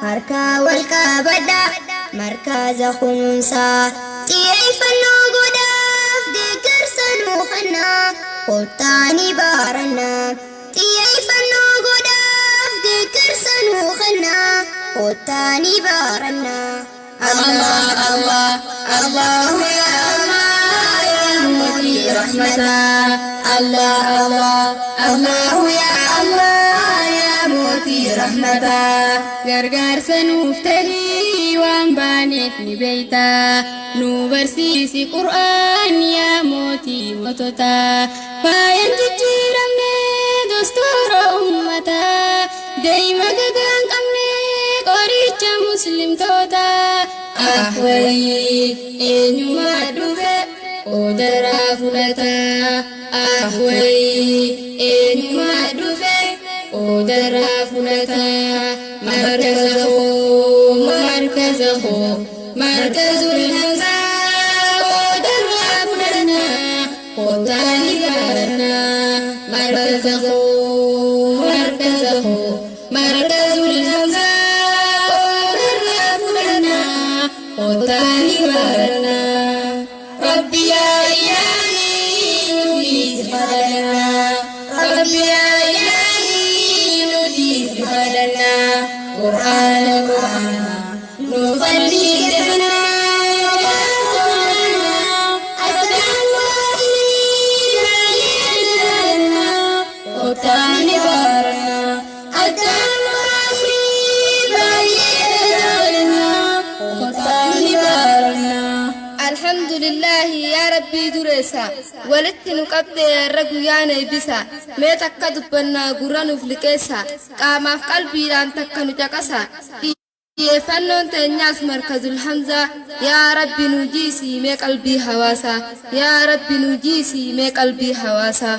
Harkaa wal qabadhaa markaza kunuunsaa. Xiyyeeffannoo godhaaf deeggarsa nuu kennaa kottaa ni baranna. Xiyyeeffannoo godhaaf deeggarsa nuu kennaa kottaa ni baranna. Allah Allah Allahu ya Allah ya Muti rahmata Allah Allah Allahu ya Allah ya Muti rahmata. Gargaarsa nuuf tahii waan baaneef ni beeyta. Nu barsiisi Qur'aan yaa mootii moototaa. Faayan jijjiiramne dastuura ummataa. Deeyma gagaan qabne qoricha muslimtootaa. Ahwayii eenyumaa dhufe qoodaraa fudhataa. Ahwayii eenyumaa dhufe qoodaraa fudhataa. Markaza koo markaza koo markazul Hamzaa qoodarraa fudhannaa kottaa ni barannaa. Markaza koo markaza koo markazul Hamzaa qoodarraa fudhannaa kottaa ni barannaa. Rabbi yaa ilaahi nuti si kadhannaa. Rabbi yaa ilaahi nuti si kadhannaa. Qur'aana Qur'aana nu qalbii kennaa. Addaan baasnee baay'ee jaalannaa. Kottaa ni barannaa. Addaan baasnee baay'ee jaalannaa. Kottaa ni barannaa. Alhamdulillaahi yaa Rabbii dureessa walitti nu qabdee har'a guyyaan eebbisa mee takka dubbannaa gurra nuuf liqeessa qaamaaf qalbiidhaan takka nu caqasa xiyyeeffannoon teenyaas markazul Hamzaa. Yaa Rabbi nu jiisii mee qalbii hawaasaa. Yaa Rabbi nu jiisii mee qalbii hawaasaa.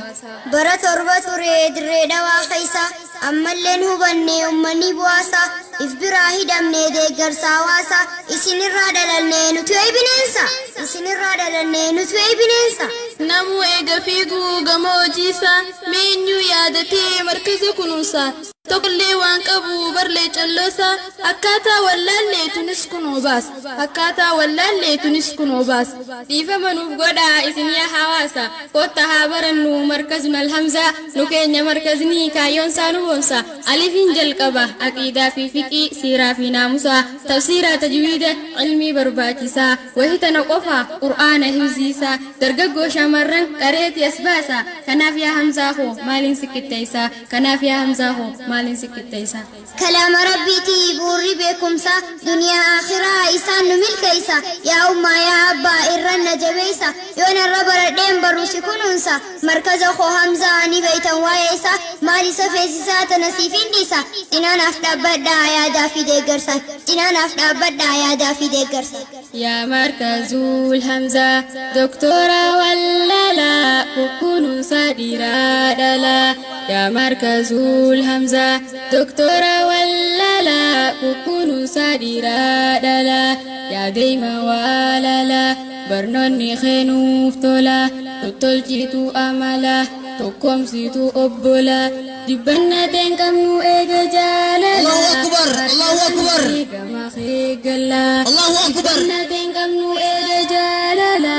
Bara 7 ture Dirree Dhawaa keessa ammalleen hubanne ummanni bu'aasa if biraa hidhamne deeggarsa hawaasa isinirraa dhalanne nuti way bineensa isinirraa dhalanne nuti way bineensa. Namuu eega fiiguu gama hojiisaa mee eenyuu yaadatee markaza kunuunsa tokkollee waan qabu barlee calloosaa akkaataa wallaallee tunis kunoo baasa akkaataa wallaallee tunis kunoo baasa. Dhiifama nuuf godhaa isin yaa hawaasa kotta haa barannu markazun alhamzaa nu keenya markazni kaayyoon isaa nu boonsa alifiin jalqaba aqiidaa fi fiqii siiraa fi naamusaa tafsiiraa tajwiida ilmii barbaachisaa wahitana qofa qur'aana hifziisaa dargaggoo shamarran qareeti as baasa kanaaf yaa Hamzaa koo maaliin si qixxeessaa kanaaf yaa Hamzaa koo maaliin si qixxeessaa. Kalaama Rabbiiti bu'uurri beekumsaa duniyaa aakhiraa isaan nu milkeeysa yaa ummaa yaa abbaa irran na jabeeysa yoon arra baradheen baru si kunuunsa markaza koo Hamzaa ni beeytan waa'ee isaa maal isa feesisaa tana siifin dhiisa cinaa naaf dhaabbadhaa yaadaa fi deeggarsaan cinaa naaf dhaabbadhaa yaadaa fi deeggarsaan. Yaa markazul Hamzaa doktora wallaalaa kukkunuunsa dhiiraa dhalaa. Yaa markazul Hamzaa doktora wallaalaa kukkunuunsa dhiiraa dhalaa. Yaa deema waalaalaa barnoonni keenuuf tola tottolchitu amala tokkomsitu obbola dibbanna teen qabnu eega jaalala. Allahu Akbar! Allahu Akbar! Gama keegalla. Allahu Akbar! Dibbanna teen qabnu eega jaalala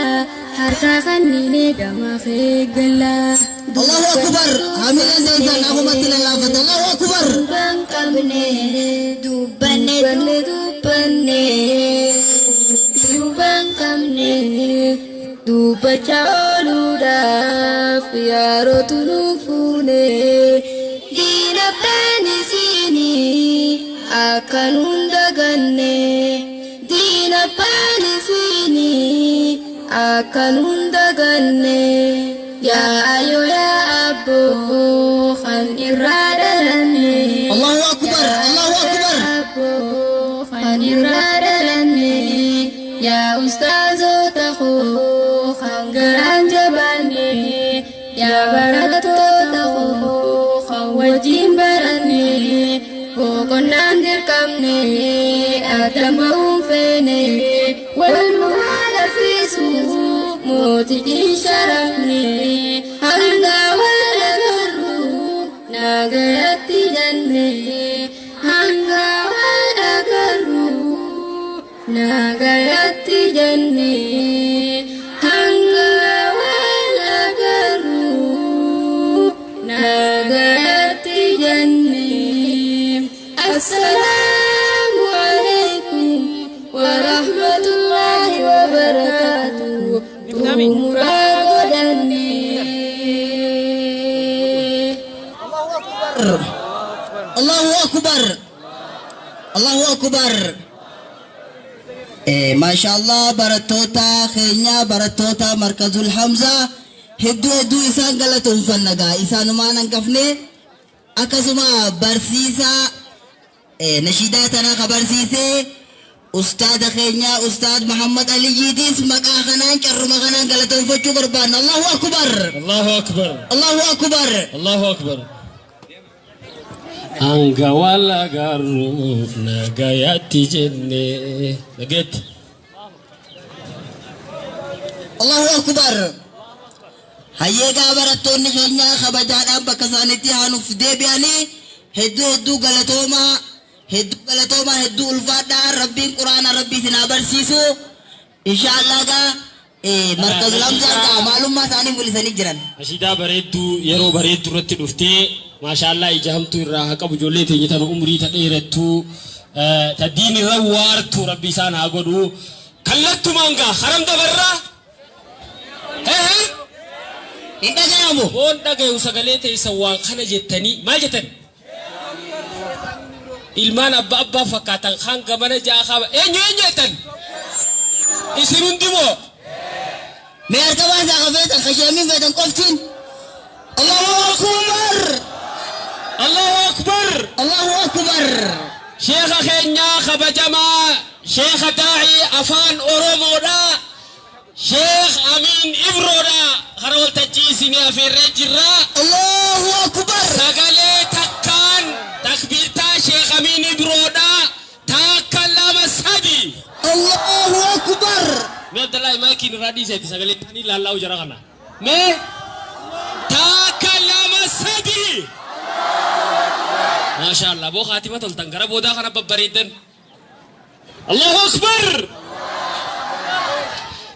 harka kanneen gama keegalla. Allahu Akbar! Hamileen teessan afumatti lallaafata. Allahu Akbar! Dubbaan qabne dubbanne dubbanne dubbanne dubbaan qabne dubbachaa ooluudhaaf yerootu nu fuune diina isiinii akka nun daganne diina isiinii akka nun daganne yaa ayyoo yaa abboo kan irraa dhalanne. Allahu Akbar! Allahu Akbar! Abboo kan irraa dhalanne yaa ustaazota koo kan garaan jabaanne yaa barattoota koo kan wajjin baranne boqonnaan dirqamne addan ba'uun feene wal nu haa laffisu mootichi sharafne hanga wal agarru nagayatti jenne hanga wal Nagayatti jennee hanga wal agarru. Nagayatti jennee. Assalaamu alaikum wa rahmatullahi wa barakaatuh. Xumuraa godhannee. Allahu akbar. Allahu akbar. Maashaallah, barattoota keenya, barattoota Markazul Hamza, hedduu hedduu isaan galatoomfanna. Gaa isaanumaan hanqafne. Akkasuma barsiisaa nashiidaa tanaa ka barsiisee ustaada keenya, Ustaad Muhammad Aliyyiitis, maqaa kanaan carruma kanaan galatoomfachuu barbaanna. Allahu akbar. Allahu akbar. Allahu akbar. Allahu akbar. Hanga wal agarruuf nagayatti jenne, nageetti. Allahu akbar. Hayyeegaa, barattoonni keenya kabajaadhaan bakka isaaniitti haanuuf deebi'anii, hedduu hedduu galatoomaa, hedduu galatoomaa, hedduu ulfaadhaa. Rabbiin Quraana Rabbii isin haa barsiisu inshaallah. Gaa Markazul Hamzaa gaa maalummaa isaanii mul'isanii jiran. Nashiidaa bareedduu yeroo bareedduu irratti dhuftee, maashaallaa, ija hamtuu irraa haa qabu. Ijoollee teenya tana umrii ta dheerattuu, ta diin irra waartu Rabbi isaan haa godhu. Kallattumaan gaa haram dabarraa hee. Hin dhagayamu. Boon dhagayu sagalee teessan. Waan kana jettanii maal jettan? Ilmaan abbaa abbaa fakkaatan kaan gamana ja'a kaaba. Eenyu eenyu jettan isin hundimoo? Mee harka baasaa ka feetan, ka sheemin feetan qoftiin. Allahu akbar. Allahu akbar. Allahu akbar. Sheeka keenyaa kabajamaa, sheeka daa'ii afaan Oromoodha, Sheekh Amiin Ibroodha, kara waltajjii isinii afeerree jirra. Allahu akbar. Sagalee takkaan takbiirtaa Sheekh Amiin Ibroodha, takka, lama, sadi. Allahu akbar. Mee Abdallaahi, maayikiin irraa dhiiseeti sagalee taanii laallaa'u jara kana. Mee takka, lama, sadi. Maasha Allah, boo kaatima toltan gara boodaa kana babbareeddan. Allahu akbar.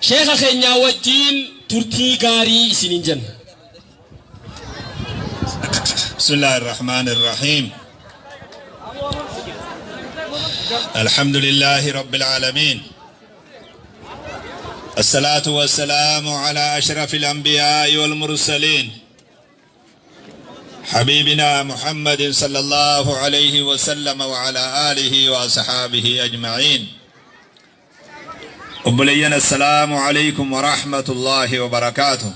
Sheeka keenyaa wajjiin turtii gaarii isiniin jenna. بسم الله الرحمن الرحيم. الحمد لله رب العالمين، الصلاة والسلام على أشرف الأنبياء والمرسلين، حبيبنا محمد صلى الله عليه وسلم وعلى آله وأصحابه أجمعين. Obboleeyyan, السلام عليكم ورحمة الله وبركاته.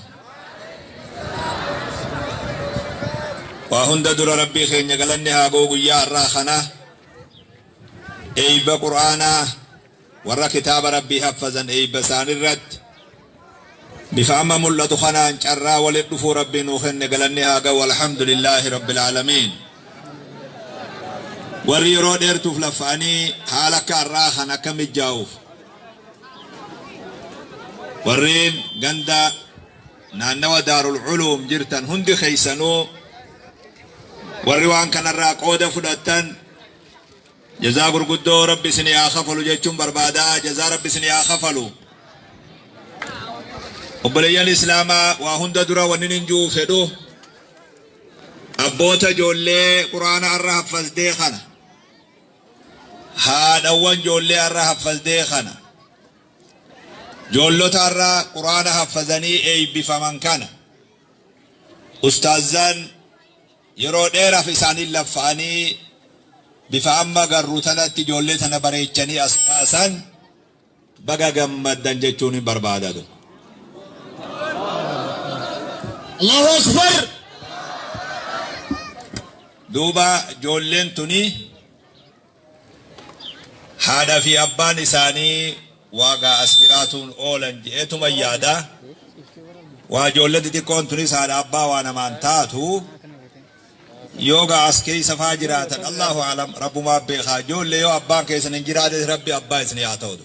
Waa hunda dura Rabbii keenya galanni haa ga'u. Guyyaa har'aa kana eeyba Qur'aanaa, warra kitaaba Rabbii haffazan, eeyba isaanirratti bifa amma mul'atu kanaan carraa walit dhufuu Rabbii nuu kenne galanni haa ga'u. الحمد لله رب العالمين. Warri yeroo dheertuuf laffa'anii haala akka har'aa kan akka mijaa'uuf, warreen ganda naannawa Daarul Culuum jirtan hundi keessanuu, warri waan kanarraa qooda fudhattan, jazaa gurguddoo Rabbi isinii haa kafalu jechuun barbaadaa. Jazaa Rabbi isinii haa kafalu. Obboleeyyan Islaamaa, waa hunda dura wanni nin ji'uu fedhu, abboota ijoollee Quraana har'a haffaztee kana, haadhawwan ijoollee har'a haffaztee kana, ijoollota har'a Quraana haffazanii eeybifaman kana, ustaazan yeroo dheeraaf isaanii laffa'anii bifa amma garru tanatti ijoollee tana bareechanii as baasan, baga gammaddan jechuun hin barbaadatu. Allahu akbar. Duuba ijoolleen tuni haadha fi abbaan isaanii waagaa as jiraatuun oolan je'eetuma yaada. Waa ijoollee xixiqqoon tunis haadha abbaa waa namaan taatu. Yoogaa as keessa faa jiraatan, Allahu alam, Rabbumaa beekaa. Ijoollee, yoo abbaan keessan hin jiraate, Rabbi abbaa isinii haa ta'u.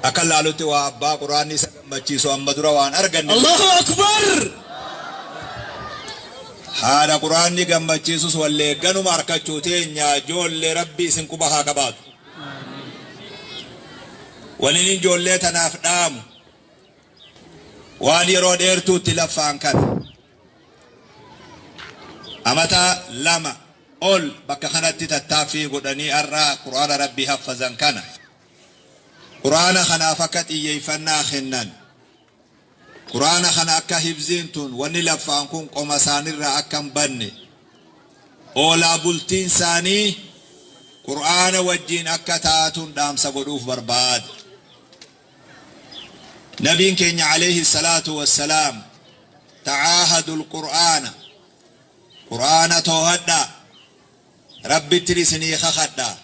Akka laalutti waa abbaa Quraanni isa gammachiisu amma dura waan arganne. Allahu akbar. Haadha Quraanni gammachiisus wallee ganuma harkachuu teenya. Ijoollee, Rabbi isin quba haa qabaatu. Waniin ijoollee tanaaf dhaamu waan yeroo dheertuutti laffaan kana. Amata 2 ol bakka kanatti tattaaffii godhanii har'a Qur'aana Rabbii haffazan kana. Qur'aana kanaaf akka xiyyeeffannaa kennan. Qur'aana kana akka hifziin tun wanni laffaan kun qoma isaanirraa akka hin banne. Oolaa bultiin isaanii Qur'aana wajjiin akka taatun dhaamsa godhuuf barbaada. Nabiin keenya alayhi salaatu wassalaam tacaahadul Qur'aana Qur'aana toohadhaa Rabbittin isinii kakadha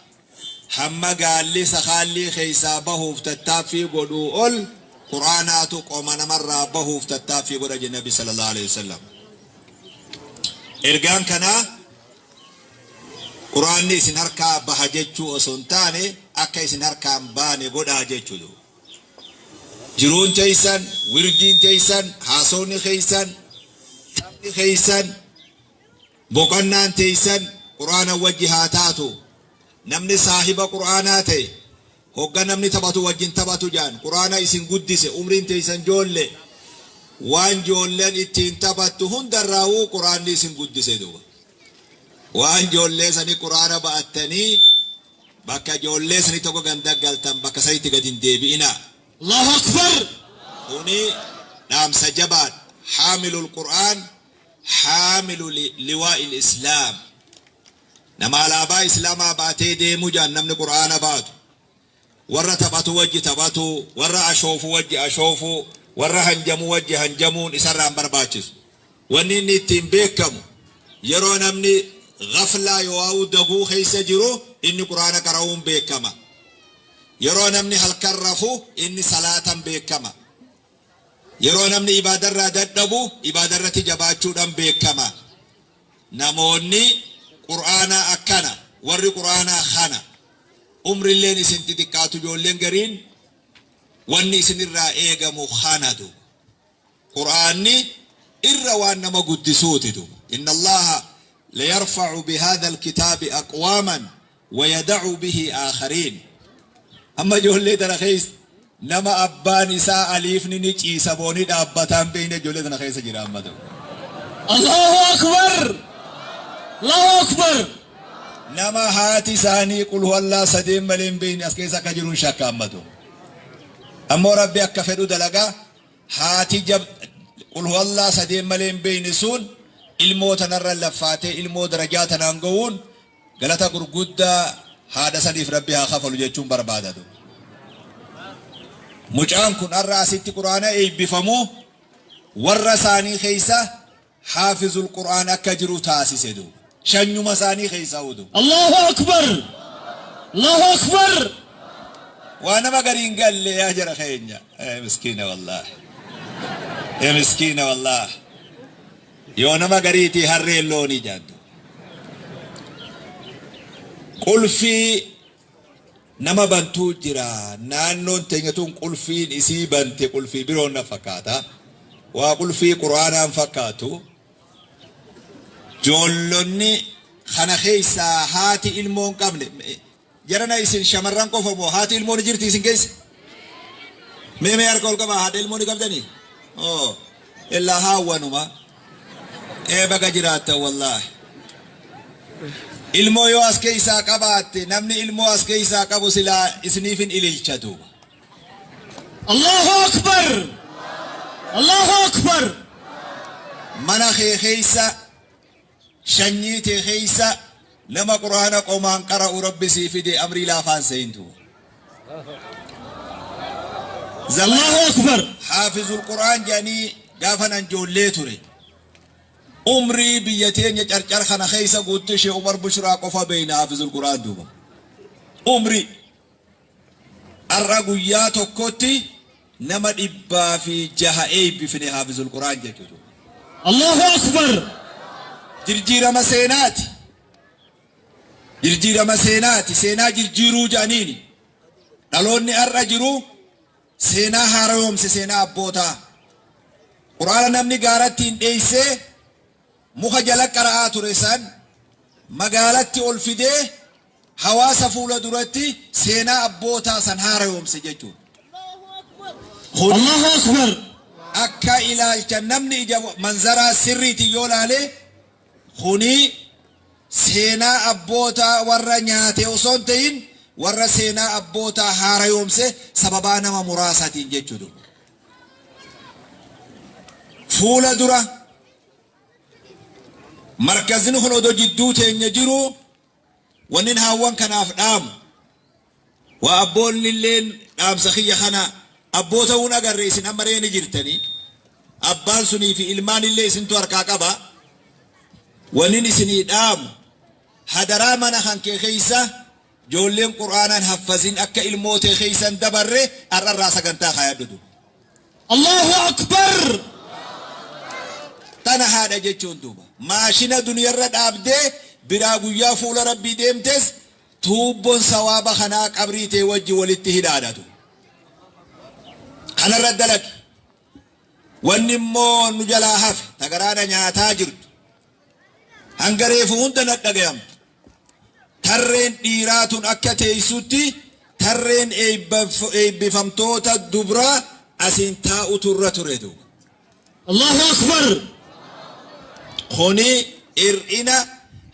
hamma gaalli sakaallii keessaa bahuuf tattaaffii godhuu ol Qur'aanaatu qoma namarraa bahuuf tattaaffii godha jedhe Nabi sallallahu alayhi wasallam. Ergaan kanaa Qur'aanni isin harkaa baha jechuu osoo hin taane akka isin harkaa hin baane godhaa jechuudha. Jiruun teessan, wirdiin teessan, haasawni keessan, taphni keessan, boqonnaan teessan Qur'aana wajji haa taatu. Namni saahiba Qur'aanaa ta'e hogga namni taphatu wajjin taphatu jaan Qur'aana isin guddise umriin teessan joolle waan joolleen ittiin taphattu hundarraawuu Qur'aanni isin guddise duuba. Waan joollee sanii Qur'aana ba'attanii bakka joollee sanii tokko ganda galtan bakka sanitti gad hin deebi'inaa. Allahu Akbar. Kuni dhaamsa jabaadha. Haamilul Qur'aan haamilu liwaa'il Islaam. Nama alaabaa Islaamaa baatee deemu jaan namni Qur'aana baatu. Warra taphatu wajji taphatu, warra ashoofu wajji ashoofu, warra hanjamu wajji hanjamuun isarraa hin barbaachisu. Wanni inni ittiin beekamu yeroo namni ghaflaa yoo'aa'uu daguu keessa jiru inni Qur'aana qara'uun beekama. Yeroo namni halkan rafu inni salaatan beekama. Yeroo namni ibaadarraa dadhabu ibaadarratti jabaachuudhaan beekama. Namoonni Qur'aanaa akkana, warri Qur'aanaa kana. Umrilleen isin xixiqqaatu ijoolleen gariin wanni isinirraa eegamu kana duuba. Qur'aanni irra waan nama guddisuuti duuba. Inna Allaha layarfa'u bihadha alkitaabi aqwaaman wa yada'u bihi aakhariin. Amma ijoollee tana keessa nama abbaan isaa aliifni ni ciisa moo ni dhaabbataa hin beekne ijoollee tana keessa jira amma duuba. Allahu Akbar. Allahu Akbar. Nama haati isaanii qul huwallaa sadeen malee hin beekne as keessa akka jiru hin shakka amma duuba. Ammoo Rabbi akka fedhu dalagaa. Haati jab qul huwallaa sadeen malee hin beekne sun ilmoo tanarra laffaatee ilmoo darajaa tanaan ga'uun galata gurguddaa haadha saniif Rabbi haa kafalu jechuun barbaada duuba. Mucaan kun har'a asitti Qur'aana eebbifamu warra isaanii keessa haafizul Qur'aan akka jiru taasise duuba. Shanyuma isaanii keessaa duuba. Allahu Akbar. Allahu Akbar. Waa nama gari hin galle yaa jara keenya. Eh miskiina wallaahi. Eh miskiina wallaahi. Yoo nama gariitii harreen loonii jaaddu. Qulfii nama bantuu jira. Naannoon teenya tun qulfiin isii bante qulfii biroon na fakkaata. Waa qulfii Qur'aanaan fakkaatu. Joollonni kana keessaa haati ilmoo hin qabne. Jarana isin shamarran qofa moo haati ilmoo ni jirti isin keessa? Mee mee harka ol qabaa haadha ilmoo ni qabdanii? Oo illaa haawwanuma. Ee baga jiraattan wallaahi. Ilmoo yoo as keessaa qabaatte namni ilmoo as keessaa qabu silaa isiniif hin ililcha duuba. Allahu Akbar. Allahu Akbar. Mana kee keessa Shanyii tee keessa nama Qur'aana qomaan qara'u Rabbi sii fide amrii laafaan seentu. Zamana Allahu Akbar. Haafizul Qur'aan jedhanii gaafa nan joollee ture. Umrii biyya teenya carcar kana keessa guutuu ishee Umar Bushraa qofa beeyna Haafizul Qur'aan duuba. Umrii. Har'a guyyaa tokkotti nama 106 eebbifne Haafizul Qur'aan jechuudha. Allahu Akbar. Jirjiirama seenaati. Jirjiirama seenaati. Seenaa jirjiiruu jedhaniini. Dhaloonni har'a jiru seenaa haarayoomse seenaa abbootaa. Qur'aana namni gaaratti hin dheessee muka jala qara'aa ture san magaalatti ol fidee hawaasa fuula duratti seenaa abbootaa san haarayoomse jechuudha. Kun Allahu Akbar. akka ilaalcha namni ija manzaraa sirriitiin yoo laale kuni seenaa abbootaa warra nyaate osoo hin ta'in warra seenaa abbootaa haarayoomse sababaa nama muraasaatiin jechuudha. Fuula dura markazni kun odoo jidduu teenya jiru wannin haawwan kanaaf dhaamu waa abboonni illeen dhaamsa kiyya kana abboota ta'uun agarre isin amma reeni jirtanii abbaan sunii fi ilmaan illee isintu harkaa qaba. Wannin isinii dhaamu hadaraa mana kan kee keessa ijoolleen qur'aanaan haffazin akka ilmoo tee keessan dabarre har'arraa sagantaa kaayadhu. Allahu Akbar. Tana haadha jechuun duuba maashina duniyarra dhaabdee biraa guyyaa fuula rabbii deemtes tuubboon sawaaba kanaa qabrii tee wajji walitti hidhaadhatu. Kanarra dalagi. Wanni immoo nu jalaa hafe tagaraana nyaataa jirtu. Hanga reefu hunda na dhagayamtu. Tarreen dhiiraa tun akka teessutti tarreen eebbifamtoota dubraa asiin taa'utu irra ture duuba. Allahu Akbar. Kuni hir'ina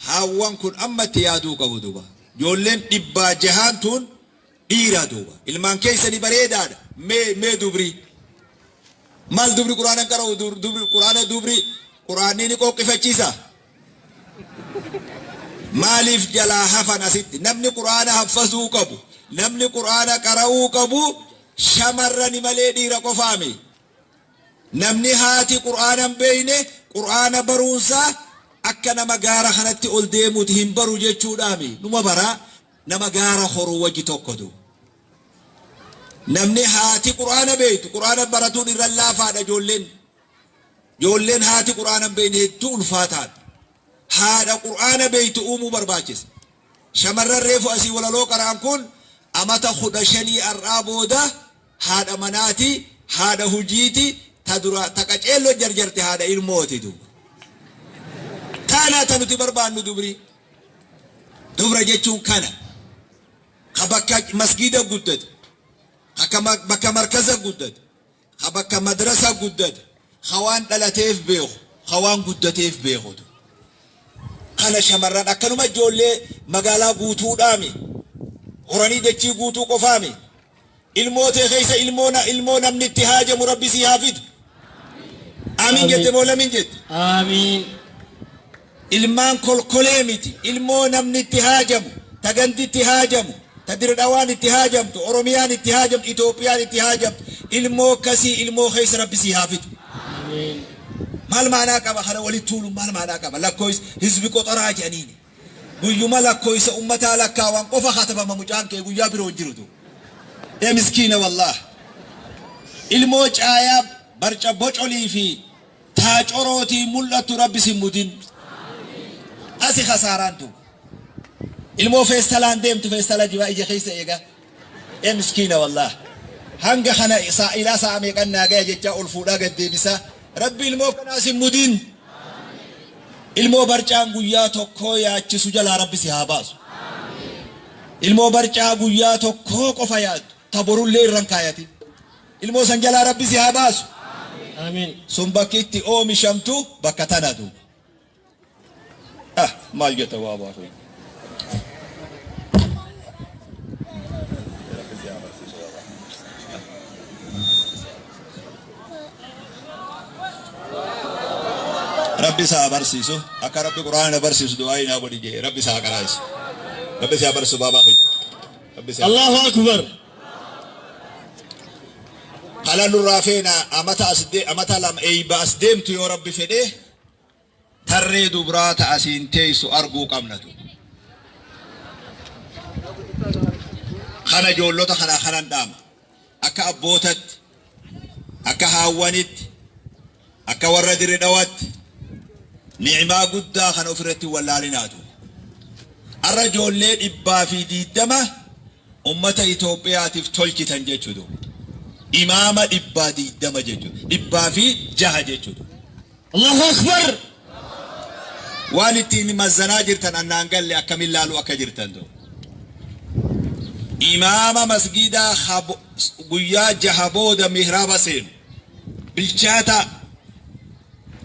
haawwan kun amma itti yaaduu qabu duuba. Ijoolleen 600 tun dhiira duuba. Ilmaan keessanii bareedaadha. Mee dubri. Maal dubri quraana qara'u dubri quraana dubri quraanni ni qoqqifachiisa. Maaliif jalaa hafan asitti namni quraana haffazuu qabu namni quraana qara'uu qabu shamarrani malee dhiira qofaami. Namni haati quraana hin beekne quraana baruunsaa akka nama gaara kanatti ol deemuuti hin baru jechuudhaami. Numa baraa nama gaara horuu wajji tokkotu. Namni haati quraana beektu quraana baratuun irra laafaadha ijoolleen. Ijoolleen haati quraana hin beekne hedduu ulfaataadha. Haadha quraana beektu uumuu barbaachisa. Shamarran reefu asii walaloo qara'an kun amata 15 har'aa booda haadha manaati, haadha hujiiti, ta dura ta qaceelloo jarjarte haadha ilmooti duuba. Taanaa ta nuti barbaannu dubri. Dubra jechuun kana. Ka bakka masgiida guddate, ka bakka markaza guddate, ka bakka madrasa guddate, ka waan dhalateef beeku, ka waan guddateef beekutu. Kana shamarran akkanuma ijoollee magaalaa guutuudhaami. Horanii dachii guutuu qofaami. Ilmoo tee keessa ilmoo namni itti haajamu rabbi sii haa fidu. Amiin jette moo lamiin jette? Amiin. Ilmaan kolkolee miti. Ilmoo namni itti haajamu, ta gandi itti haajamu, ta dirdhawaan itti haajamtu, Oromiyaan itti haajamtu, Itoophiyaan itti haajamtu. Ilmoo akkasii ilmoo keessa rabbi sii haa fidu. Amiin. Maal maanaa qaba kana walitti tuuluun maal maanaa qaba lakkoofsa hizbi qoxoraa jedhaniini. Guyyuma lakkoofsa ummataa lakkaawan qofa katabama mucaan kee guyyaa biroo hin jirutu. Ee miskiina wallaah. Ilmoo caayaa barca bocolii fi taacorootii mul'attu rabbi sin mudin. Asi kasaaraan tu. Ilmoo feestalaan deemtu feestala jibaa ija keessa eega. Ee miskiina wallaah. Hanga kana ilaa sa'a meeqan naa gaya jechaa ol fuudhaa gad deebisaa. Rabbi ilmoo kanaa sin mudin. Ilmoo barcaan guyyaa tokkoo yaachisu jalaa rabbi si haa baasu. Ilmoo barcaa guyyaa tokkoo qofa yaaddu ta borullee irran kaayatin. Ilmoo san jalaa rabbi si haa baasu. Amiin. Sun bakki itti oomishamtu bakka tana duuba. Ah maal jetta waa baasu. Rabbi isaa barsiisu akka rabbi quraana na barsiisu du'aa naa godhi jee rabbi isaa qaraa'isu. Rabbi isaa barsiisu baabaa kiyya. Rabbi isaa. Allahu Akbar. Kana nurraa feena amata as amata lama eeyba as deemtu yoo rabbi fedhe tarree dubraa ta asiin teessu arguu qabnatu. Kana ijoollota kanaa kanan dhaama. Akka abbootatti, akka haawwanitti, akka warra dirre dhawaatti ni'imaa guddaa kana ofirratti hin wallaalinaatu. Arra ijoollee 120 ummata Itoophiyaatiif tolchitan jechuudha. Imaama 120 jechuudha. 600 jechuudha. Allahu Akbar. Waan ittiin mazzanaa jirtan annaan galle akkamiin laaluu akka jirtan ta'u. Imaama masgiidaa guyyaa jaha booda mihraaba seenu. Bilchaataa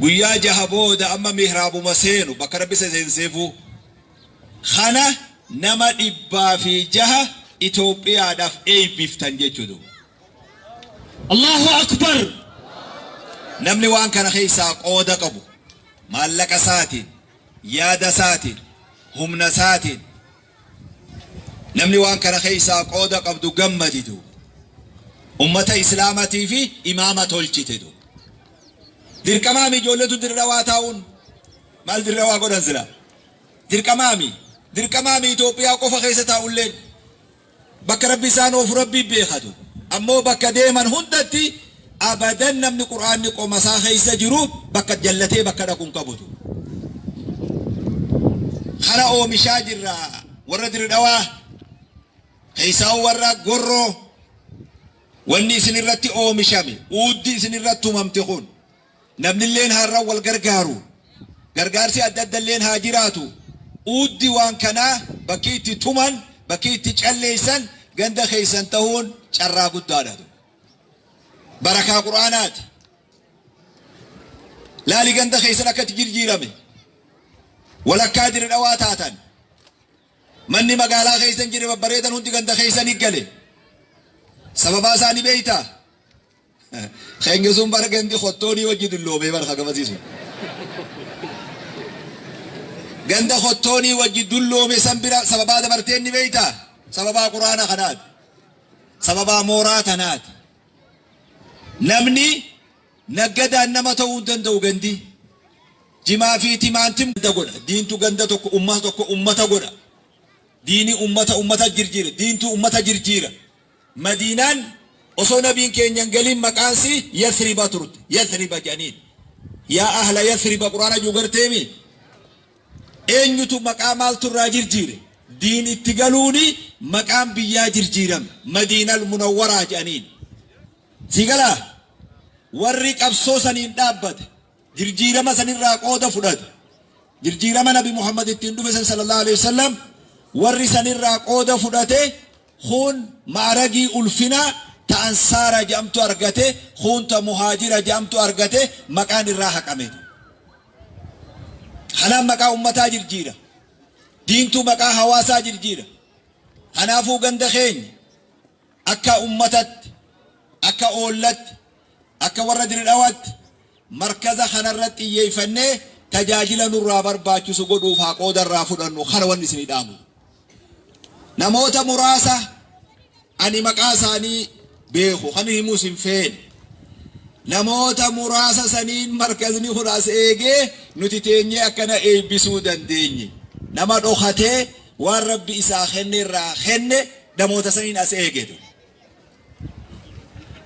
guyyaa jaha booda amma mihraabuma seenu bakka Rabbi isa seenseefuu. Kana nama 106 Itoophiyaadhaaf eebbiftan jechuudha. Allahu Akbar! Namni waan kana keessaa qooda qabu maallaqa isaatiin, yaada isaatiin, humna isaatiin namni waan kana keessaa qooda qabdu gammaditu. Ummata Islaamatii fi imaama tolchite du. Dirqamaami ijoolletu dirrawaa taa'uun maal dirrawaa godhan sila? Dirqamaami. Dirqamaami Itoophiyaa qofa keessa taa'ulleen. Bakka Rabbi isaan oofu Rabbii beekatu. Ammoo bakka deeman hundatti abadan namni Qur'aanni qoma isaa keessa jiru bakka jallatee bakka dhaqu hin qabutu. Kana oomishaa jirra warra Dirdhawaa keessaa warra Gorroo wanni isin irratti oomishame uuddi isin irratti tumamte kun Namnilleen har'a wal gargaaru. Gargaarsi adda addalleen haa jiraatu. Uuddi waan kanaa bakki itti tuman, bakki itti calleessan ganda keessan tahuun carraa guddaadha. Barakaa Qur'aanaati. Laali ganda keessan akka itti jirjiirame. Walakkaa Dire Dhawaa taatan. Manni magaalaa keessa hin jirre babbareedan hundi ganda keessa ni gale. Sababaa isaa ni beektaa? Keenya sun bara gandi kottoonii wajji dulloomee bara kagamasiisu. Ganda kottoonii wajji dulloome san bira sababaa dabarteen ni beektaa? Sababaa quraana kanaati. Sababaa mooraa tanaati. Namni naggadaan nama ta'uu hin danda'u gandi. Jimaa fi timaantim ganda godha. Diintu ganda tokko ummata tokko ummata godha. Diini ummata ummata jirjiira. Diintu ummata jirjiira. Madiinaan osoo Nabiin keenya hin galin maqaan isii Yathriba turte. Yathriba jedhaniin. Yaa ahla Yathriba Qur'aana jiru garteemi? Eenyutu maqaa maaltu irraa jirjiire? Diin itti galuuni maqaan biyyaa jirjiirame. Madiinal Munawwaraa jedhaniin. Sii galaa? Warri qabsoo saniin dhaabbate, jirjiirama sanirraa qooda fudhate, jirjiirama Nabi Muhammad ittiin dhufe san sallallahu alaihi wasallam warri sanirraa qooda fudhate Kuun ma'aragii ulfinaa ta ansaara je'amtu argate, kuun ta muhaajira je'amtu argate, maqaan irraa haqame. Kanaan maqaa ummataa jirjiira. Diintuu maqaa hawaasaa jirjiira. Kanaafuu ganda keenya akka ummatatti, akka oollatti, akka warra Dirdhawaatti markaza kanarratti xiyyeeffannee tajaajila nurraa barbaachisu godhuuf haa qooda irraa fudhannu kana wanni isinii dhaamu. Namoota muraasa ani maqaa isaanii beeku kan himuus hin feene. Namoota muraasa saniin markazni kun as eegee nuti teenyee akkana eebbisuu dandeenye. Nama dhokatee waan Rabbi isaa kenne irraa kenne namoota saniin as eegetu.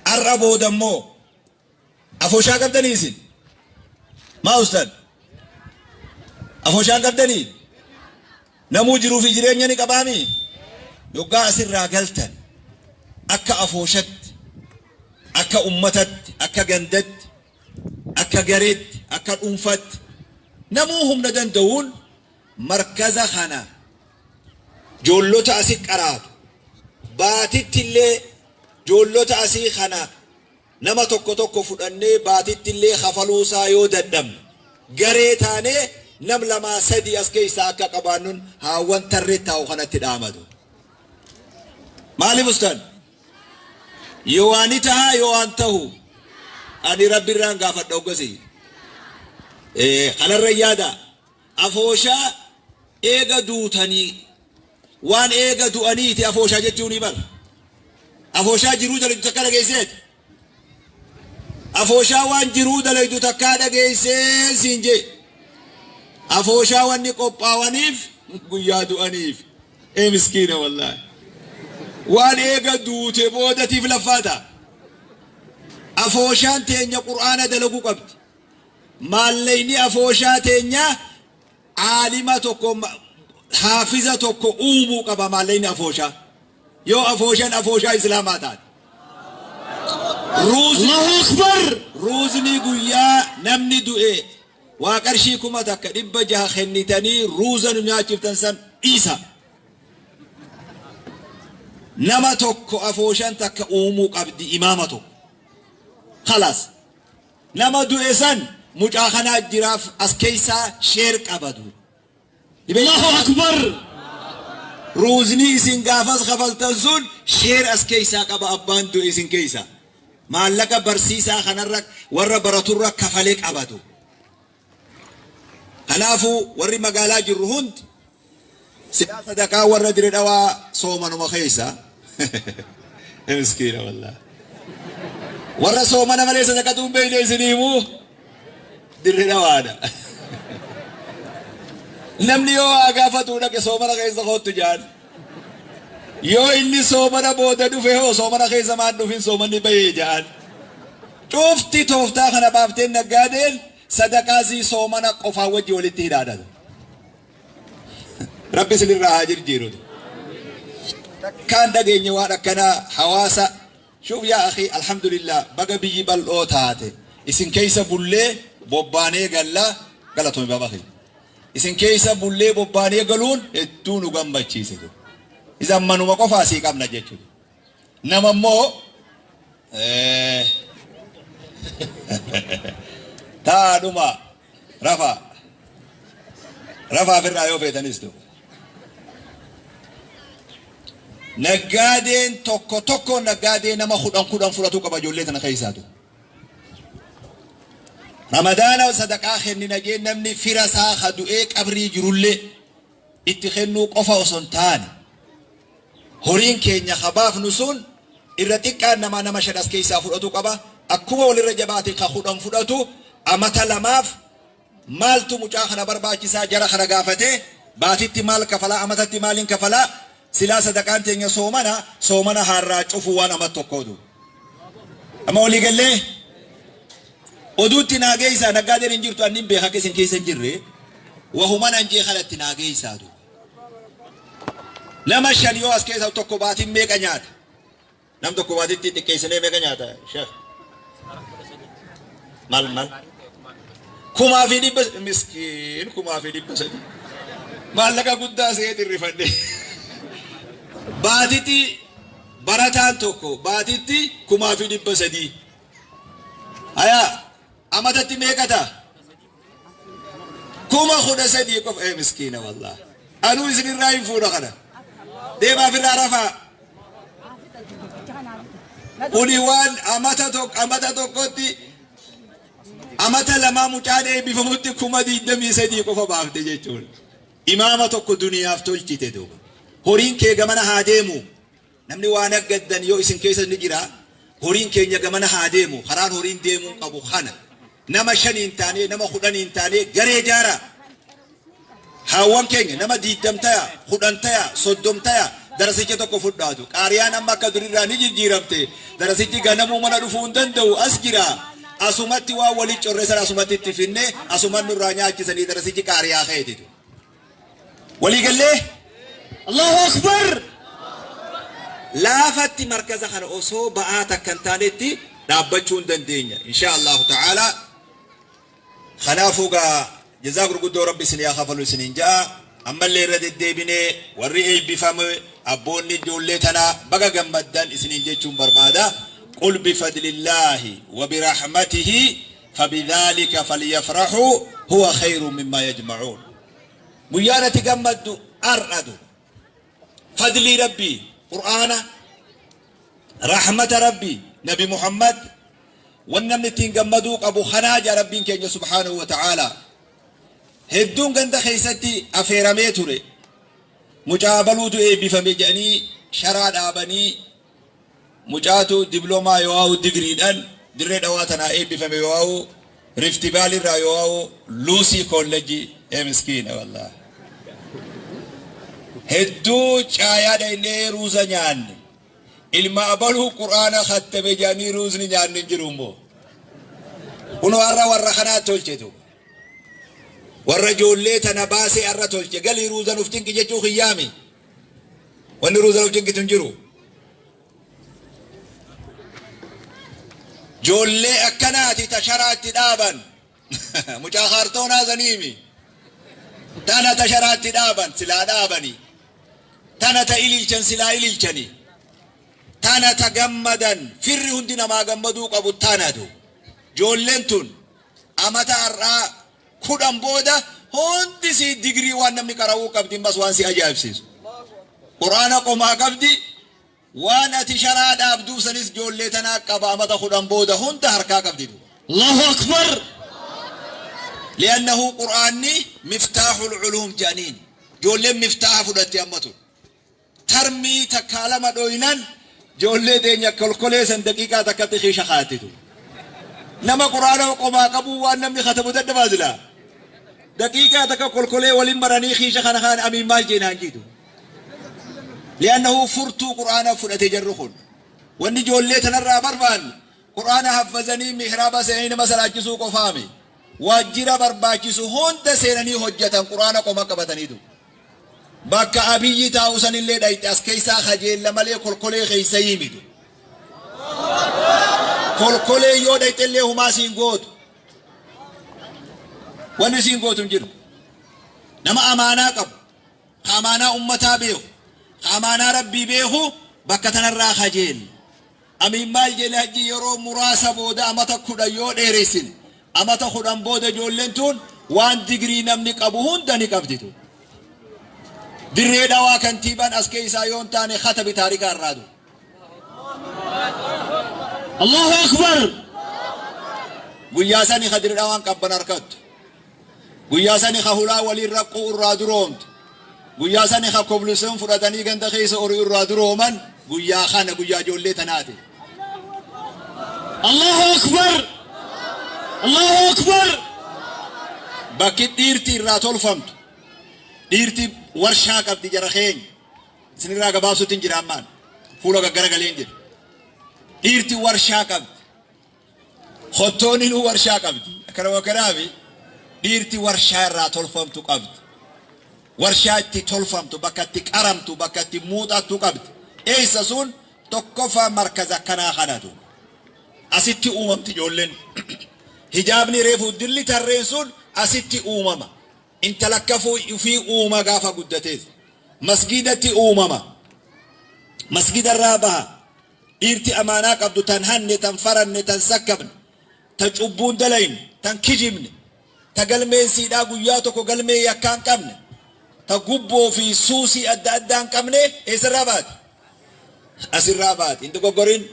Har'a booda immoo Afooshaa qabdanii isin? Maa ustaad? Afooshaan qabdanii? Namuu jiruu fi jireenya ni qabaami? Yoggaa asirraa galtan akka afooshatti, akka ummatatti, akka gandatti, akka gareetti, akka dhuunfaatti namuu humna danda'uun markaza kana joollota asi qaraatu baatitti illee joollota asii kana Nama tokko tokko fudhannee baatittillee kafaluusaa yoo dadhabne, garee taanee nam lamaa sadii as keessaa akka qabaannun haawwan tarree taa'u kanatti dhaamatu. Maaliif ustaan? Yoo waa ni tahaa yoo waan tahu ani Rabbi irraan gaafadha hoggasii. Kanarra yaada. Afooshaa eega duutanii waan eega du'aniiti afooshaa jechuunii bar. Afooshaa jiruu dalaydu takkaa dhageesseeti. Afooshaa waan jiruu dalaydu takkaa dhageessee siin jee. Afooshaa wanni qophaawaniif guyyaa du'aniif. Ee miskiina wallaahi. Waan eega duute boodatiif laffaata. Afooshaan teenya Qur'aana dalaguu qabdi. Maallayni afooshaa teenyaa aalima tokko haafiza tokko uumuu qaba maallayni afooshaa. Yoo afooshaan afooshaa islaamaa taate. Ruuzni, Allahu Akbar! Ruuzni guyyaa namni du'e waa qarshii 1600 kennitanii ruuza nu nyaachiftan san dhiisa. Nama tokko afooshaan takka uumuu qabdi imaama tokko. Khalaas. Nama du'e san mucaa kanaa jiraaf as keessaa share qabadu. Allahu Akbar! Ruuzni isin gaafas kafaltan sun share as keessaa qaba abbaan du'e isin keessaa. Maallaqa barsiisaa kanarra warra baraturra kafalee qabatu. Kanaafuu warri magaalaa jirru hundi silaa sadaqaa warra dire dhawaa soomanuma keessa. Miskiina wallaahi. Warra soomana malee sadaqatuu hin beekne isin himuu dirre dhawaadha. Namni yoo waa gaafatuu dhaqe soomana keessa koottu jaan. Yoo inni soomana booda dhufe hoo soomana keessa maan dhufin soomanni bahee jaan. Cufti tooftaa kana baafteen naggaadeen sadaqaa sii soomana qofaa wajji walitti hidhaadha. Rabbi isinirraa haa jirjiiru. Takkaan dhageenye waan akkanaa hawaasa shuuf yaa akhi alhamdulillah baga biyyi bal'oo taate isin keessa bullee bobbaanee galla galatoomi baaba kiyya. Isin keessa bullee bobbaanee galuun hedduu nu gammachiise. Isan manuma qofaa sii qabna jechuudha. Nama immoo taadhuma rafaa rafaa ofirraa yoo feetanis ta'u. Naggaadeen tokko tokko naggaadee nama kudhan kudhan fudhatu qaba ijoollee tana keessaatu. Ramadaana sadaqaa kennina jee namni fira isaa ka du'ee qabrii jirullee itti kennuu qofa osoo hin taane horiin keenya ka baafnu sun irra xiqqaan namaa nama 5 as keessaa fudhatu qaba. Akkuma walirra jabaate ka 10 fudhatu amata lamaaf maaltu mucaa kana barbaachisaa jara kana gaafatee baatitti maal kafalaa amatatti maaliin kafalaa silaa sadaqaan teenya soomana soomana haarraa cufuu waan amat tokkootu. Amma walii gallee oduutti naa geessaa naggaadeen hin jirtu annin beeka akka isin keessa hin jirre wahuman an jee kanatti naa geessaa duuba. Nama 5 yoo as keessa tokko baatiin meeqa nyaata? Nam tokko baatitti xiqqeessinee meeqa nyaata sheekh? Maal maal? 1300 miskiin 1300. Maallaqa guddaa se'ee xirrifadhe. Baatitti barataan tokko baatitti 1300. Hayaa amatatti meeqa ta'a? 13,000 qofa ee miskiina wallah. Anuu isinirraa hin fuudha kana. Deemaa ofirraa rafaa. Kuni waan amata tokko amata tokkotti amata lamaa mucaan eebbifamutti 23,000 qofa baafte jechuudha. Imaama tokko duniyaaf tolchite duuba. Horiin kee gamana haa deemu. Namni waa naggaddan yoo isin keessa ni jira, horiin keenya gamana haa deemu, karaan horiin deemuu qabu kana. Nama shaniin taanee, nama kudhaniin taanee garee jaaraa. Haawwan keenya nama diiddam taya, 10 taya, 30 taya darasicha tokko fudhaatu. Qaariyaan amma akka durirraa ni jijjiiramte. Darasichi ganamuu mana dhufuu hin danda'u as jira. Asumatti waan walitti corre sana asumatti itti finne asuman nurraa nyaachisanii darasichi qaariyaa keetitu. Walii gallee? Allahu Akbar! Laafatti markaza kana osoo ba'aa takka hin taanetti dhaabbachuu hin dandeenya. Insha Allahu ta'ala. Kanaafuu gaa jazaa gurguddoo Rabbi isin yaa kafalu isiniin ja'a. Ammallee irra deddeebinee warri eebbifame abboonni ijoollee tanaa baga gammaddan isiniin jechuun barbaada. Qul bifadlillaahi wa birahmatihi fabidhaalika falyafrahuu huwa khayrun mimmaa yajma'uun. Guyyaan ati gammaddu har'a duuba. Fadlii Rabbii, Qur'aana, rahmata Rabbii, Nabi Muhammad, wan namni ittiin gammaduu qabu kanaa jaa Rabbiin keenya subhaanahu wa ta'aalaa. Hedduun ganda keessatti afeeramee ture. Mucaa abaluutu eebbifame jedhanii sharaa dhaabanii Mucaatu diblomaa yooawu digriidhan Dirree Dhawaa tanaa eebbifame yooawu Rifti Vaalii irraa yooawu Luusii Koollejjii ee miskiina wallahi. Hedduu caayaa dhaynee ruuza nyaanne. Ilma abaluu qur'aana khattame jedhanii ruuzni nyaanne hin jiru immoo. Kunoo har'a warra kanaa tolche duuba. Warra ijoollee tana baasee har'a tolche. Galii ruuza nuuf cinqi jechuu kiyyaami. Wanni ruuza nuuf cinqitu hin jiru. Joollee akkanaati ta sharaatti dhaaban. Mucaa kaartoonaa saniimi. Tana ta sharaatti dhaaban silaa dhaabani. Tana ta ililchan silaa ililchani. Tana ta gammadan firri hundi namaa gammaduu qabu tanatu. Joolleen tun amata har'aa 10 booda hundi sii digrii waan namni qara'uu qabdi ammas waan si ajaa'ibsiisu. Qur'aana qomaa qabdi waan ati sharaa dhaabduuf sanis joollee tanaa qaba amata 10 booda hunda harkaa qabdi. Allahu Akbar. Li'annahu Qur'aanni miftaaxul culuum jedhaniin. Joolleen miftaaha fudhatte amma tun. Tarmii takkaa lama dhoynan joollee teenya kolkolee san daqiiqaa takkatti kiisha kaattitu. Nama Qur'aana qomaa qabuu waan namni katabu dadhabaa silaa. Daqiiqaa takka kolkolee walin maranii kiisha kana kaan amiin maal jeenaan jiitu. Li'annahu furtuu Qur'aana fudhate jarri kun. Wanni ijoollee tanarraa barbaannu Qur'aana haffazanii mihraaba seenanii nama salaachisuu qofaami. Waajjira barbaachisu hunda seenanii hojjetan Qur'aana qoma qabataniitu. Bakka Abiyyi taa'u sanillee dhayxe as keessaa kajeella malee kolkolee keessa himitu. Kolkolee yoo dhayxellee humaa siin gootu. Wanni siin gootu hin jiru. Nama amaanaa qabu, ka amaanaa ummataa beeku, ka amaanaa Rabbii beeku bakka tanarraa kajeella. Amiin maal jedhe hajji yeroo muraasa booda amata 10 yoo dheeressine amata 10 booda ijoolleen tun waan digrii namni qabu hunda ni qabdi tun. Dirree Dhawaa kantiibaan as keessaa yoo hin taane katabi taarikaa irraa du. Allahu Akbar. Guyyaa sani ka Dirree Dhawaan qabban harkattu. Guyyaa sani ka hulaa waliin raqquu irraa duroomtu. Guyyaa sani ka koblusoon fudhatanii ganda keessa horii irraa durooman guyyaa kana guyyaa ijoollee tanaati. Allahu Akbar. Allahu Akbar. Bakki dhiirti irraa tolfamtu. Dhiirti warshaa qabdi jara keenya. Isinirraa gabaabsutti hin jira ammaan. Fuula gaggaragalee hin jiru. Dhiirti warshaa qabdi. Hottooninuu warshaa qabdi. Akkanuma kanaafi dhiirti warshaa irraa tolfamtu qabdi. Warshaa itti tolfamtu, bakka itti qaramtu, bakka itti muuxattu qabdi. Eessa sun tokkoffaa markaza akkanaa kanatu. Asitti uumamti ijoolleen. Hijaabni reefu dilli tarreen sun asitti uumama. Intala akka ufii uuma gaafa guddatees. Masgiidatti uumama. Masgiidarraa baha. Dhiirti amaanaa qabdu tan hanne, tan faranne, tan sakkabne, ta cubbuun dalayne, tan kijibne, ta galmeen siidhaa guyyaa tokko galmee yakkaa hin qabne, ta gubboo fi suusii adda addaa hin qabne eessarraa baati? Asirraa baati. Hin dogoggorin.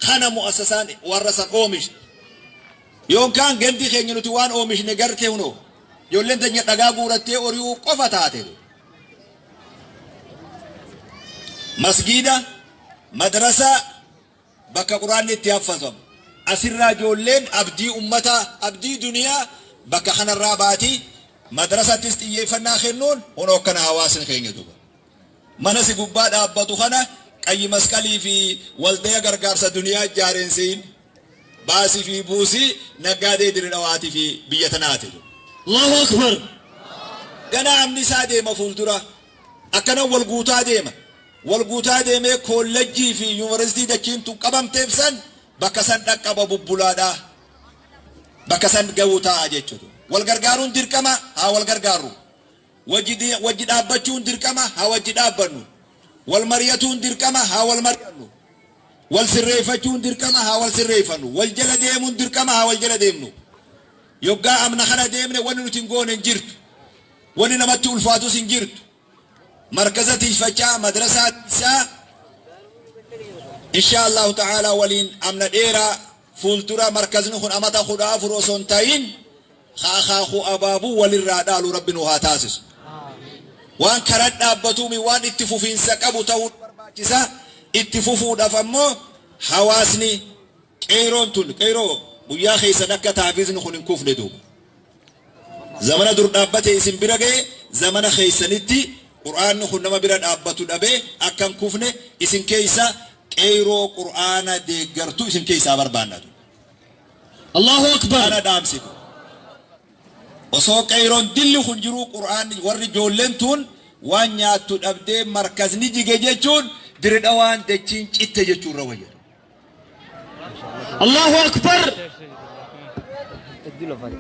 Kana mu'assasaan warra san oomishte. Yookaan gandi keenya nuti waan oomishne garte hunoo. Ijoolleen teenya dhagaa guurattee ori'uu qofa taate. Masgiida, madrasaa, bakka Qur'aanni itti haffazamu. Asirraa ijoolleen abdii ummataa, abdii duniyaa bakka kanarraa baati. Madrasattis xiyyeeffannaa kennuun hunoo akkana hawaasni keenya duba. Mana si gubbaa dhaabbatu kana qayyi masqalii fi waldaya gargaarsa duniyaa ijaareen siin baasii fi buusii naggaadee Dirre Dhawaatii fi biyya tanaati. Allahu Akbar. Ganaa amni isaa deema fuuldura. Akkana wal guutaa deema. Wal guutaa deemee koollejjii fi yuunivarsiitii dachiin tun qabamteef san bakka san dhaqqaba bubbulaadha. Bakka san ga'uu ta'a jechuudha. Wal gargaaruun dirqama haa wal gargaarru. Wajji dhaabbachuun dirqama haa wajji dhaabbannu. Wal mari'atuun dirqama haa wal mari'annu. Wal sirreeffachuun dirqama haa wal sirreeffannu. Wal jala deemuun dirqama haa wal jala deemnu. Yoggaa amna kana deemne wanni nuti hin goone hin jirtu. Wanni namatti ulfaatus hin jirtu. Markaza tiisfachaa, madrasaa tiisaa, insha Allahu ta'ala waliin amna dheeraa fuuldura markazni kun amata 14 osoo hin ta'in akaakuu abaabuu walirraa dhaalu Rabbi nu haa taasisu. Waan karaa dhaabbatuumi waan itti fufiinsa qabu ta'uu barbaachisa. Itti fufuudhaaf ammoo hawaasni qeeroon tun qeeroo guyyaa keessan akka taafizni kun hin kufne duuba. Zamana dur dhaabbate isin bira ga'e zamana keessanitti Qur'aanni kun nama bira dhaabbatu dhabee akka hin kufne isin keessa qeeroo Qur'aana deeggartu isin keessaa barbaanna. Allahu Akbar. Kana dhaamsitu. Osoo qeeroon dilli kun jiruu Qur'aanni warri ijoolleen tun waan nyaattu dhabdee markazni jige jechuun Dirre Dhawaan dachiin citte jechuun irra wayya. Allahu Akbar.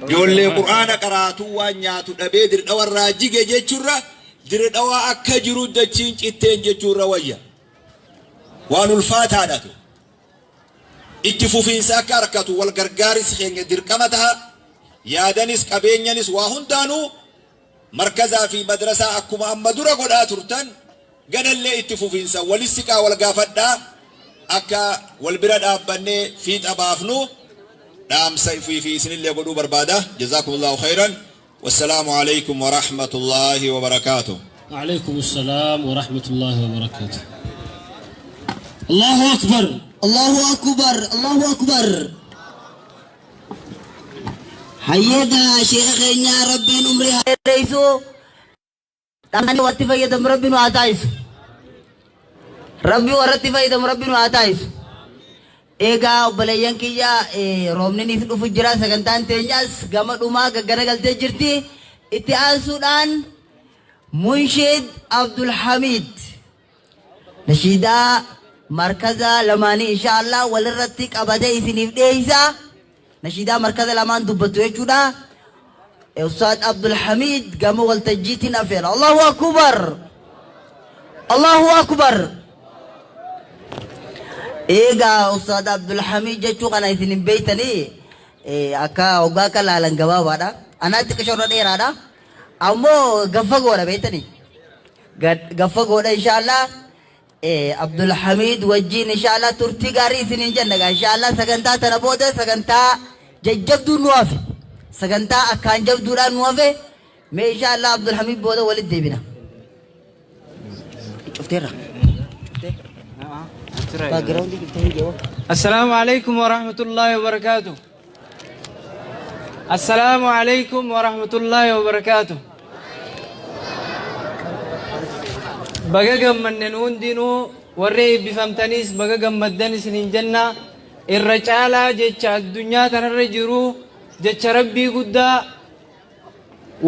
Ijoollee Qur'aana qaraatuu waan nyaatu dhabee Dirre Dhawarraa jige jechuurra Dirre Dhawaa akka jiru dachiin citteen jechuurra wayya. Waan ulfaataadhatu. Itti fufiinsa akka arkatu wal gargaaris keenya dirqama taha. Yaadanis qabeenyanis waa hundaanuu markazaa fi madrasaa akkuma amma dura godhaa turtan ganallee itti fufiinsa walis siqaa wal gaafadhaa akka wal bira dhaabbannee fiixa baafnu dhaamsa ifii fi isinillee godhuu barbaada. Jazaakumullahu khayran. Wassalaamu alaikum wa rahmatullahi wa barakaatuh. وعليكم السلام ورحمة الله وبركاته. الله أكبر. Allahu akbar, Allahu akbar. Hayyeegaa sheeka keenya Rabbiin umrii haa dheeressu. Dhamanii watti fayyadamu Rabbi nu haa taasisu. Rabbi warratti fayyadamu Rabbi nu haa taasisu. Egaa obboleeyyan kiyya, roobninis dhufu jira, sagantaan teenyas gama dhumaa gaggaragaltee jirti. Itti aansuudhaan Munshid Abdulhamid nashiidaa markaza lamaanii insha Allah walirratti qabatee isiniif dhiyeessa. Nashiidaa markaza lamaan dubbattu jechuudha. Ustaad Abdulhamid gama waltajjiitiin afeera. Allahu akbar! Allahu akbar! Egaa Ustaad Abdulhamid jechuu kana isin hin beektanii, akka hoggaa akka laalan gabaabaadha. Anaa xiqqisho irra dheeraadha. Ammoo gaffa goodha beektanii. Gaffa goodha insha Allah. Abdulhamid wajjin insha Allah turtii gaarii isiniin jenna gaa insha Allah. Sagantaa tana booda sagantaa jajjabduu nu hafe. Sagantaa akkaan jabduudhaan nu hafe. Mee insha Allah Abdulhamid booda walitti deebina. Cufteerra. Background cuftee hin jiru. السلام عليكم ورحمة الله وبركاته. السلام عليكم ورحمة الله وبركاته. Baga gammannen hundinuu, warri eebbifamtanis baga gammaddan isinin jenna. Irra caalaa jecha addunyaa tanarra jiru, jecha Rabbii guddaa,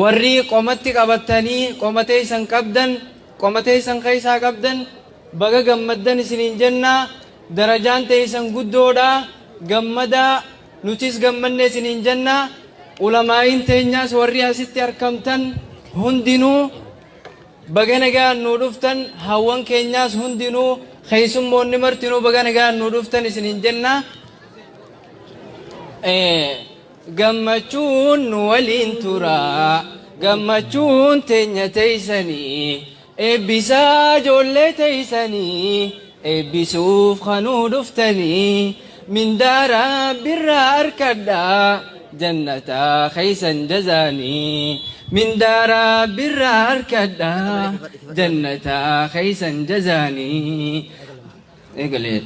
warri qomatti qabattanii qomatee isan qabdan, qomatee isan keessaa qabdan, baga gammaddan isinin jenna. Darajaan teessan guddoodha, gammadaa, nutis gammanne isinin jenna. Ulamaa'iin teenyaas warri asitti argamtan hundinuu baga nagaan nuu dhuftan. Hawwan keenyaas hundinuu, keessummoonni martinuu baga nagaan nuu dhuftan isinin jenna. Gammachuun nu waliin tura, gammachuun teenya teeysanii, eebbisaa ijoollee teeysanii, eebbisuuf kanuu dhuftanii, mindaa Rabbirraa arkadhaa, jannataa keeysan jazaanii, mindaa Rabbirraa arkadhaa, jannataa keeysan jazaanii. Eegalee.